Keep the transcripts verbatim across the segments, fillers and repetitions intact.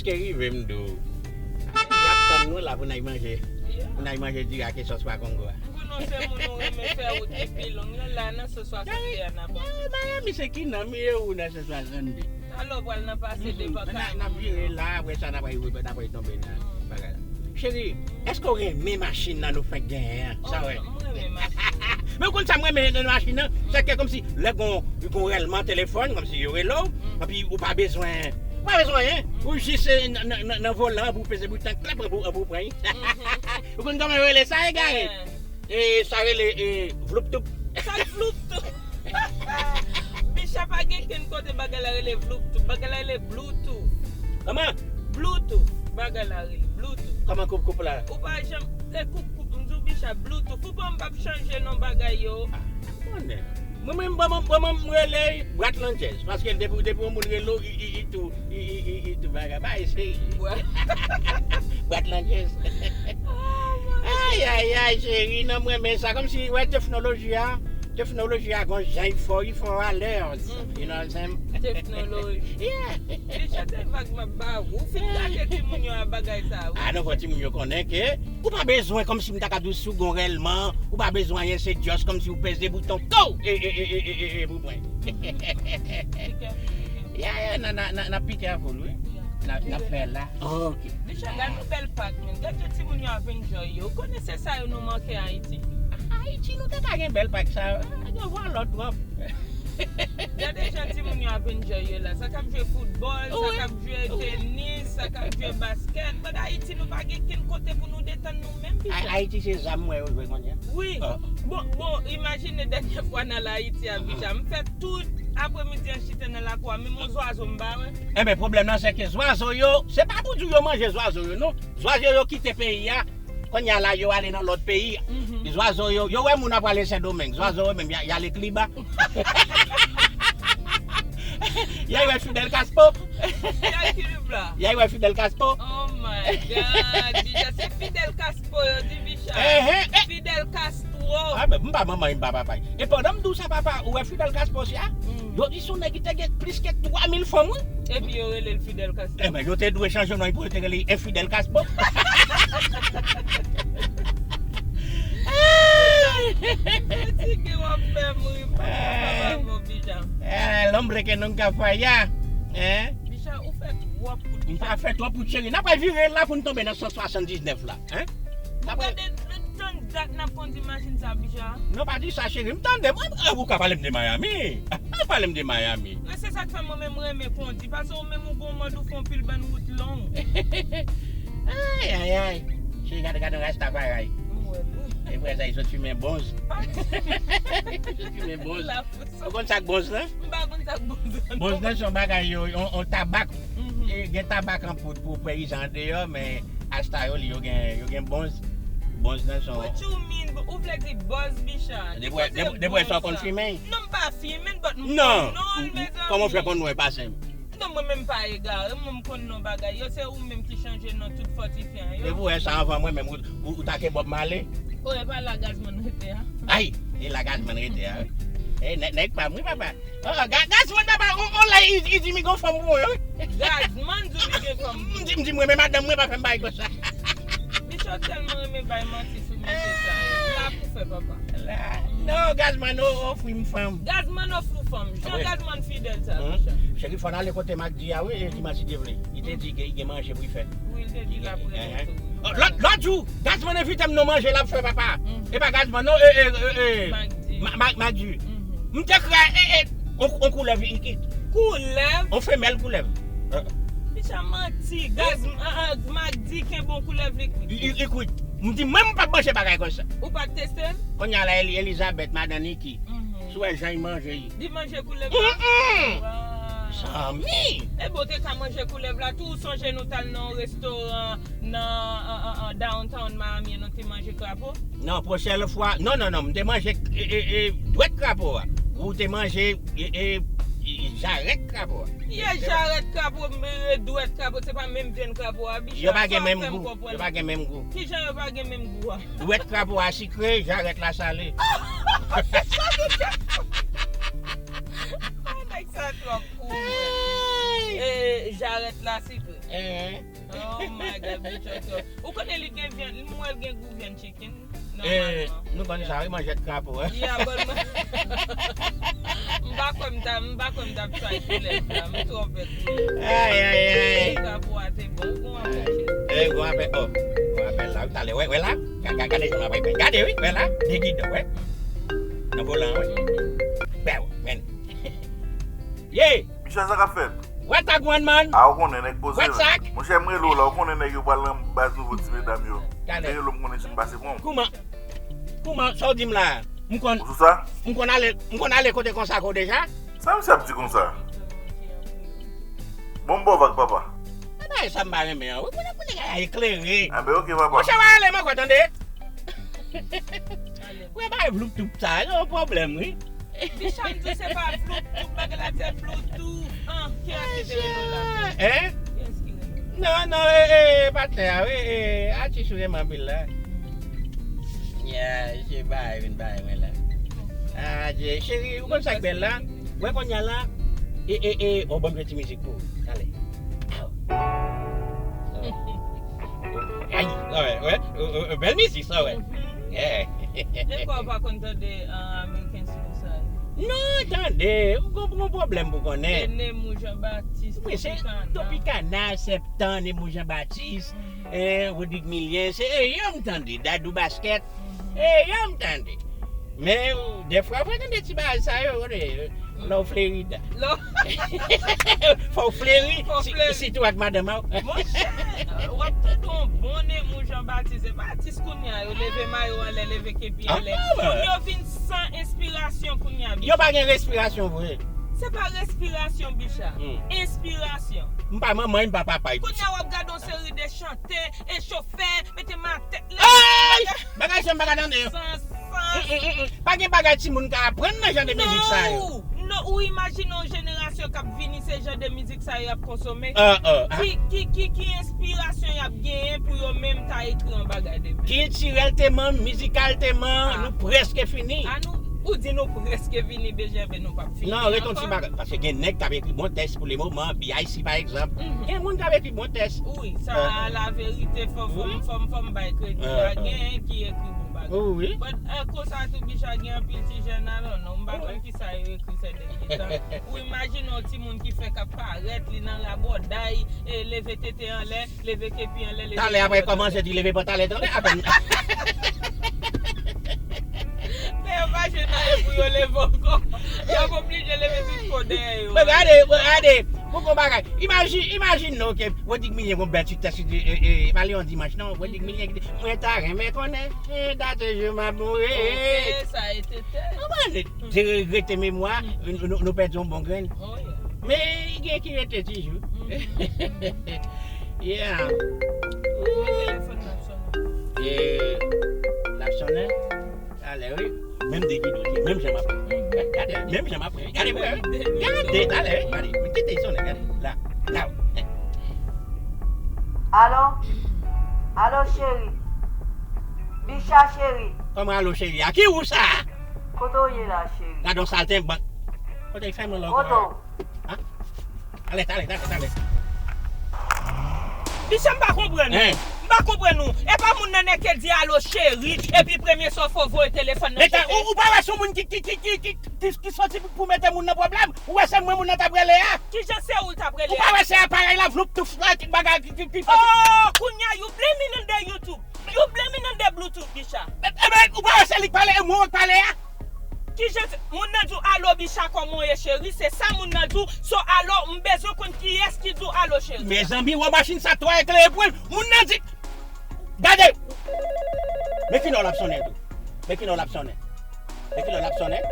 Ke rive m di w. Y ap tann nou la pou n al manje. Pou n al manje diri ak sòs pa kongo a. M konnen se moun ou renmen fè wout li pi long. Lè la nan sòs swasannde a n ap manje. Miami se ki nan m ye ou nan sòs swasannde. Alò pral nan pase devan kay. N ap vire la, apre sa n ap rive, n ap tonbe nan bagay la. Cheri, èske w renmen machin nan nou fenk genyen an? Sa w renmen? Men w konn sa m renmen nan machin nan? Se ke kòmsi lè gon, gon rèlman telefòn, kòmsi yo rele w, epi ou pa bezwen, ou pa bezwen anyen. Ou jis nan, nan, nan, nan volan pou w peze bouton, klèp, pou, pou w pran. Ou konn kòman yo rele sa, egare? E sa rele, e, vlouptoup. Sa k vlouptoup? Bicha pa gen kenn kote bagay la rele vlouptoup. Bagay la rele Bluetooth. Kòman? Bluetooth. Bagay la rele Bluetooth. Kòman koup koup la? Ou pa janm, e koup koup, m di w bicha Bluetooth. Ou pa m p ap chanje non bagay yo. Ah, konnen. Mwen menm, mwen, mwen, mwen, mwen rele Bratlandjèz. Paske depi, depi yon moun rele w, i, i, i tou, i, i, i, i tou bagay. Ba eseye. Bratlandjèz. Ay, ay, ay, cheri, non, mwen renmen sa. Kòmsi, wè, teknoloji a, teknoloji a gon jan, i fò, i fò alèz. You know what I'm saying? Teknoloji. Yeah. Deja se vag m ap ba ou. Ou fin gate timoun yo a bagay sa, wi. Ah, non, fò timoun yo konnen ke ou pa bezwen, kòmsi m ta ka di w, si w gon rèlman, ou pa bezwen anyen, se just kòmsi w peze bouton, tou! E, e, e, e, e, e, e, pou pran. Pike, pike. Ya, ya, n a, n a, n a, n a pike avè w, wi. Ya. N a, n a fè la. Ok. Bicha, gad yon bèl pak, men. Gad jan timoun yo ap enjoy yo. Ou konnen se sa yo nou manke Ayiti. Ayiti, nou te ka gen bèl pak sa. Ah, yo vòlò twòp. Gade jan timoun yo ap enjoy yo la. Sa k ap jwe foutbòl, sa k ap jwe tenis, sa k ap jwe baskèt. But Ayiti, nou pa gen kenn kote pou nou detann nou menm, bicha. Ayiti se zam mwen yo jwe kounye a. Wi. Bon, bon, imajine dènye fwa n al Ayiti a, bicha. M fè tout apremidi an chita nan lakou a, menm yon zwazo m pa wè. Enben, pwoblèm nan se ke zwazo yo, se pa pou di yo manje zwazo yo, non. Zwazo yo kite peyi a, kounye a la, yo ale nan lòt peyi. Zwazo yo, yo wè moun ap ale Sendomeng. Zwazo yo menm, y a, y ale Kliba. Y a wè Fidel Castro. Y a Kliba. Y a wè Fidel Castro. Oh my God, bicha, se Fidel Castro yo di bicha. Fidel Castro. Ah, men m pa manman, m pa papa. E pandan m di w sa, papa, ou wè Fidel Castro se a? Yo di se yon nèg ki te gen plis ke twa mil fanm, wi. Epi yo rele l Fidel Castro. Enben, yo te dwe chanje non pou yo te rele Enfidel Castro. Fatige w ap fè m ri, papa, papa, bon, bicha. Eh, el hombre que nunca falla. Hein? Bicha, ou fè twòp kout. M pa fè twòp kout, cheri. N ap vire la pou n tonbe nan san swasanndiznèf la. Hein? Ou gade, tann dat n ap kondi machin sa, bicha. Non, pa di sa, cheri. M tande, mwen, ah, ou ka pale m de Miami. Ah, pale m de Miami. Men se sa k fè mwen menm renmen kondi, paske ou menm ou gon mòd ou fè yon pil bann wout long. Ay, ay, ay. Cheri, gade, gade yon Rastafari. M wè l, wi. E frè sa, li sot fimen bonz. Li sot fimen bonz. Ou konn sa k bonz lan? M pa konn sa k bonz lan. Bonz lan se yon bagay yo, yon, yon tabak. E, gen tabak an poud pou peyizan andeyò, men asta yo, li, yo gen, yo gen bonz. Bonz lan se yon... What you mean? Ou vle di bòz, bicha? Depi, depi, depi sa w konn fimen? Non, m pa fimen, but m konn non l, mezanmi. Kòman w fè konn non e pa senp? Non, mwen menm pa egare, mwen m konn non bagay yo, se ou menm ki chanje non tout fòtifyan yo. Depi w wè sa anvan mwen menm, ou, ou, ou ta ke Bob Marley. O, e pa la Gazman rete a. Ay, e la Gazman rete a, wi. E, nè-, nèg pa m, wi, papa. Ah, Ga-, Gazman, papa, on, on lè, i, i di mi gon fanm pou mwen, wi. Gazman di mi gen fanm. M di, m di, mwen, men madanm mwen pa fè m bagay konsa. Michel tèlman renmen bay manti sou mesye sa yo. La pou fè, papa. La, non, Gazman o-, ofri m fanm. Gazman ofri w fanm. Jan Gazman fidèl sa, Michel. Cheri, fò n ale kote Magdi a, wi, e dimanch si Dye vle. Li te di ke li gen manje pou li fè. Wi, li te di l ap rele tou. Lòt, lòt jou, Gazman envite m nan manje l ap fè, papa. E pa Gazman, non, e, e, e, e. Magdi. Ma-, ma-, Magdi. M te kwè, e, e, on, on koulèv li kwit. Koulèv? On femèl koulèv. Michel manti. Gaz, a, a, Magdi kenbe on koulèv li kwit. Li, li kwit. M di, mwen, m p ap manje bagay konsa. Ou pa t teste l? Kounye a la, Eli-, Elizabeth, madan Niki. Si w wè jan l manje, li. Li manje koulèv la? Zanmi! E bon, te ka manje koulèv la tou. Ou sonje nou t al nan yon restoran nan, an, an, an downtown Miami, nou te manje krapo? Non, pwochèn fwa. Non, non, non, m te manje, e, e, e, dwèt krapo a. Ou te manje, e, e, e, jarèt krapo a. Ye jarèt krapo, e, dwèt krapo, se pa menm vyann krapo a, bicha. Yo pa gen menm gou. Yo pa gen menm gou. Kijan yo pa gen menm gou a? Dwèt krapo a sikre, jarèt la sale. Oh, nèg sa twò fou. E, jarèt la sikre. Eh. Oh my God, Bicha twòp. Ou konnen li gen vyann, m wè l gen gou vyann chicken. Eh, nou konn sa, wi, manjèt krapo, eh. Yeah, but m pa kwè m ta, m pa kwè m t ap try koulèv la, m twò pè koulèv. Ay, ay, ay. Krapo a te bon, bon apèl. Eh, bon apèl, oh. Bon apèl la, wi, talè, wè, wè la. Ga-, ga-, gade jan l ap fè. Gade, wi, wè la. De gidon, wè. Nan volan, wè. Bèw, men. Ye! Bicha, sa k ap fèt? What a gwaan, man? A, ou konnen, nèg poze, men. Monchè, m rele w la, ou konnen nèg yo pral nan baz nouvo ti medam yo. M te rele w, m konnen si m pase pran w. Kouman? Kouman? Sa w di m la? M konn, ou sou sa? M konn ale, m konn ale kote konsa ko deja? Sa misye ap di konsa? Bon, m ba w vag, papa. E bagay sa m pa renmen an. Ou konnen pou nèg la eklere. A, ben, oke, papa. Monchè, w ale, m ankò, tande. Wè, bay Bluetooth sa, gen yon pwoblèm, wi. Bicha, m di w se pa Bluetooth, bagay la se Bluetooth. An, kiyès ki te rele w la? Hein? Kiyès ki rele w? Non, non, e, e, patnè a, wi, e, atis ou renmen anpil la. Ya, se bay, vin bay mwen la. Ah, Dye, cheri, ou konn sa k bèl la? Wè kounye a la, e, e, e, oh, ban m jwe ti mizik pou ou. Talè. Aw. Ay, wè, wè, wè, wè, bèl mizik sa, wè. Yeah. Dekwa ou pa konn tande, ah, American Soul sa? Non, tande, ou gon, gon pwoblèm pou konnen. E Nemou Jean Baptiste, wi, se Tropicana. Tropicana, Septan, Nemou Jean Baptiste, eh, Rodrigue Milien, se e yo m tande, Dadou Basket, e yo m tande. Men, dèfwa, fò tande ti bagay sa yo, konnen, lè w fleri. Lè w fò w fleri, fò w si-, fleri. Sitou ak madanm a w. Monchè, w ap tande yon bon Nemou Jean Baptiste, se pa atis kounye a, yo leve mayo anlè, leve kepi anlè. Ah, moun yo vin san enspirasyon kounye a, Bicha. Yo pa gen respirasyon vre. Se pa respirasyon, Bicha. Hmm. Enspirasyon. M pa manman, m pa papa. Kounye a w ap gade yon seri de chante, e chofè, mete m atè. Ay! Bagay sa m pa ka tande yo. San sans. Mm, mm, mm, mm. Pa gen bagay timoun ka aprann nan jan de mizik sa yo. Non, non, ou imajine yon jenerasyon k ap vini, se jan de mizik sa yo y ap konsome. Ah, ah, ah. Ki, ki, ki, ki enspirasyon y ap genyen pou yo menm ta ekri yon bagay de menm? Kiltirèlteman, mizikalteman, ah, nou prèske fini. Ah, nou, ou di nou prèske vini, B G V, nou p ap fini ankò. Non, ret yon ti bagay. Paske gen nèg k ap ekri bon tèks pou le moman, B I C pa egzanp. Mhm. Gen moun k ap ekri bon tèks. Wi, sa, euh, a la verite, fò, fò, wi, fò, fò m bay kredi a, euh, genyen ki ekri bon bagay. Wi. But, euh, konsa tou, Bicha, gen anpil ti jèn alò, non, m pa konn kisa yo ekri sèten. Ou imajine yon timoun ki fèk ap parèt, li nan rabòday, e leve tete anlè, leve kepi anlè, leve... Talè apre kòmanse di leve pantalèt anlè, apèn. Men yo pa jwenn anyen pou yo leve ankò. Y ap oblije leve tout kò dèyè yo. Men gade, men gade, pou kon bagay. Imajine, imajine non, ke Rodrigue Milien gon bèl ti tèks, e, e, e, pale yon dimanch, non, Rodrigue Milien ki di, mwen ta renmen konnen, e, dat jou m ap mouri. Ok, sa e tete. Konprann? Te regrete memwa, nou, nou, nou pèdi yon bon grenn. Oh, yeah. Men gen ki rete toujou. Mhm. Yeah. Men telefòn nan ap sonnen. E, l ap sonnen? Talè, wi. Menm de gidon, menm jan m ap pran. Gade, menm jan m ap pran. Gade, gade, talè, wi. Gade, men kite l sonnen, gade. La, la. Alo? Alo, cheri? Bicha, cheri? Kòman alo, cheri? A ki ou sa? Kote w ye la, cheri? Gade yon saltenbank. Kote, fèmen lòk. Kote w? Ha? Talè, talè, talè, talè. Bicha, m pa konprann ou. Hein? M pa konprann ou. E pa moun nan nèk ke di alo cheri, epi premye sa w fè w voye telefòn nan. Meta, ou, ou pa wè se yon moun ki, ki, ki soti pou, pou mete moun nan pwoblèm? Ou wè se mwen moun nan t ap rele a? Kijan se ou l t ap rele a? Ou pa wè se aparèy la, vloup touf la, ki bagay ki, ki, ki soti? Oh, kounye a, you blaming on the YouTube. You blaming on the Bluetooth, Bicha. E, e ben, ou pa wè se li k pale, e mwen k pale a? Kijan se, moun nan di w, alo, Bicha, kòman w ye, cheri? Se sa moun nan di w. So, alo, m bezwen konn kiyès ki di w, alo, cheri. Mezanmi, wè machin sa twò eklere pou l. Moun nan di, gade. Men kilè w l ap sonnen tou. Men kilè w l ap sonnen. Men kilè w l ap sonnen.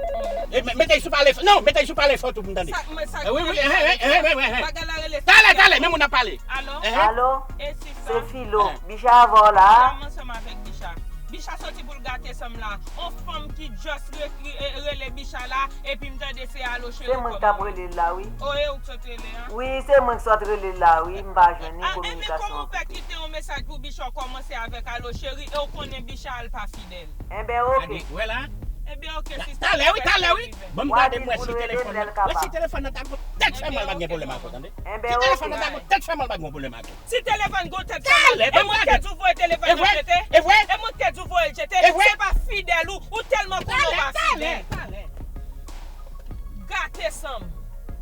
E, me-, mete l sou pale fò. Non, mete l sou pale fò tou pou m tande. Sa, men sa, e, wi, wi, e, e, e, e, e, e. Bagay la rele... Talè, talè, men moun ap pale. Alo? Ehe. Alo? E sista? Se Filo. Ehe. Bicha avè w la? Bicha, m ansanm avèk Bicha. Bicha soti pou l gate san m la. On fanm ki just re-, re-, rele Bicha la, epi m tande se alo cheri. Se mwen k t ap rele l la, wi. O, e ou k sot rele a? Wi, se mwen k sot rele l la, wi. M pa jwenn ni kominikasyon. A, ebyen, kòman w fè kite yon mesaj pou Bicha, w kòmanse avèk alo cheri, e w konnen Bicha a l pa fidèl? Enben, oke. Gade, wè la, Ebyen, oke, sista. Talè, wi, talè, wi. Ban m gade m wè si telefòn nan. Wè si telefòn nan ta gon tèt fè mal, pa t gen pwoblèm ak ou, tande. Si telefòn nan ta gon tèt fè mal, pa t gen pwoblèm ak ou. Si telefòn gon tèt fè mal, e mwen k te di w voye telefòn nan jete? E mwen k te di w voye l jete? Se pa fidèl ou, ou tèlman konnen w pa fidèl. Gate san m.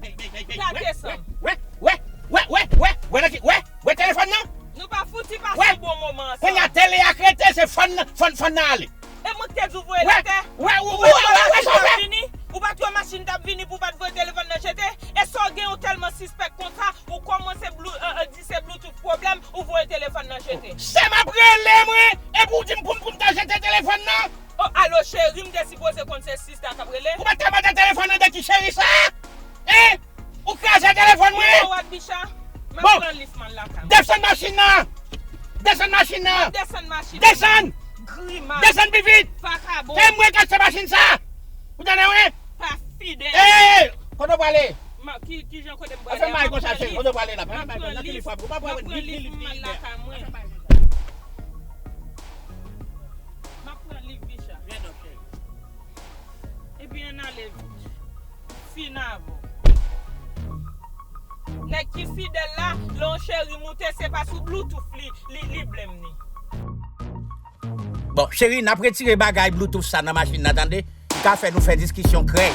Gate san m. Wè, wè, wè, wè, wè, wè, wè, wè, wè telefòn nan. Nou pa fouti pase yon bon moman ansanm. Kounye a tele a k rete, se fòn nan, fòn, fòn nan ale. E mwen k te di w voye l atè. Wè, wè, wè, wè, wè, wè, wè, wè. Ou pa t wè machin t ap vini pou w pa t voye telefòn nan jete? E sa w gen, ou tèlman sispèk konsa, ou kòmanse blou, euh, euh, di se Bluetooth pwoblèm, ou voye telefòn nan jete. Se m ap rele, mwen, epi w di m pou m, pou m ta jete telefòn nan? Oh, alo, cheri, m te sipoze konn se sista k ap rele. Ou pa t ka mande telefòn nan de ki cheri sa? Hein? Ou kraze telefòn mwen? Ou wè, Bicha? M ap pran lif m al lakay mwen. Desann machin nan! Desann machin nan! Desann machin nan. Desann! Grimas. Desann pi vit! Vakabon. Se mwen k achte machin sa! Ou tande mwen? Pa fidèl. Hey! Kote w prale? Ma, ki, ki jan kote m prale? Fè may konsa, cheri. Kote w prale la? M ap pran lif, m ap pran lif m al lakay mwen. M ap pran lif, Bicha. Ebyen, ann ale vit. Fin avè w. Nèg ki fidèl la, lè yon cheri moute, se pa sou Bluetooth li, li, li blame li. Bon, cheri, n ap retire bagay Bluetooth sa nan machin nan, tande? Li ka fè nou fè diskisyon krèy.